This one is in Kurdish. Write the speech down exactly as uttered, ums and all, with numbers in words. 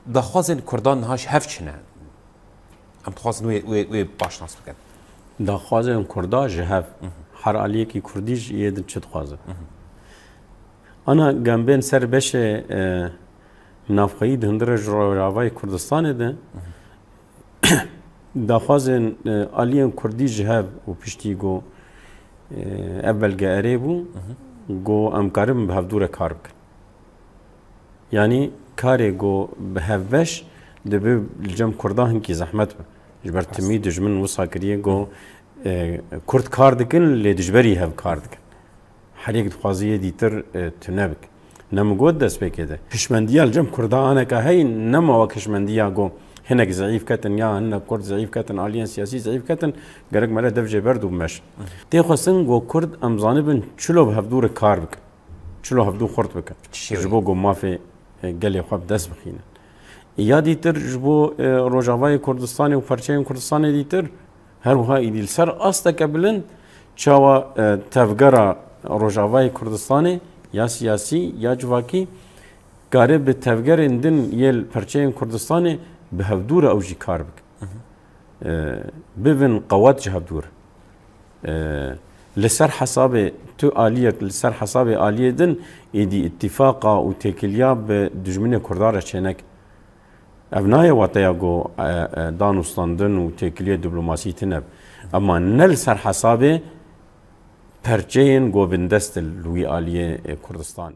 Daxwazên Kurdan niha ji hev çi ne? Em dixwazin wê, wê, wê baş nas bikin. Daxwazên Kurda ji hev. Her aliyekî Kurdî ji yê din çi dixwaze? Ana gembên ser beşê, e, navxweyî di hundirê ji Rojavayê Kurdistanê de daxwazên, e, aliyên Kurdî ji hev û piştî ku, e, ev belge erê bû, ku em karin bi hevdû re kar bikin. Yanî karê ku bi hevbeş dibe li cem Kurda hinkî zehmet be. Ji ber timî dijmin wisa kiriye ku, e, Kurd kar dikin, lê dijberî hev kar dikin. Her yek dixwaze yê dîtir, e, tune bike. Ne min got destpêkê de. Hişmendiya li cem Kurda aneka heyî nema wek hişmendiya ku hinek zeîf ketin ya hinek Kurd zeîf ketin, aliyên siyasî zeîf ketin, gerek me re dev jê berd û meş. Tê xwestin ku Kurd em zanibin çilo bi hevdû re kar bikin. Çilo hevdû xurt bikin. Ji bo ku mafê, e, gelê xwe bi dest bixînin. Ya dîtir ji bo, e, Rojavayê Kurdistanê û perçeyên Kurdistanê dîtir, her wiha êdî li ser asteke bilind çawa, e, tevgera Rojavayê Kurdistanê ya siyasî ya civakî kare bi tevgerên din yê li perçeyên Kurdistanê bi hevdû re ew jî kar bikin. E, bibin qewet ji hevdû re. E, li ser hesabê tu aliyek, li ser hesabê aliyê din êdî îtîfaqa û têkiliya bi dijminê Kurdan re çêneke. Ev nayê wateya ku, e, e, danûstandin û têkiliyê diplomasî tine be. Ema ne li ser hesabê perçeyên ku bindest in li wî aliyê, e, Kurdistanê.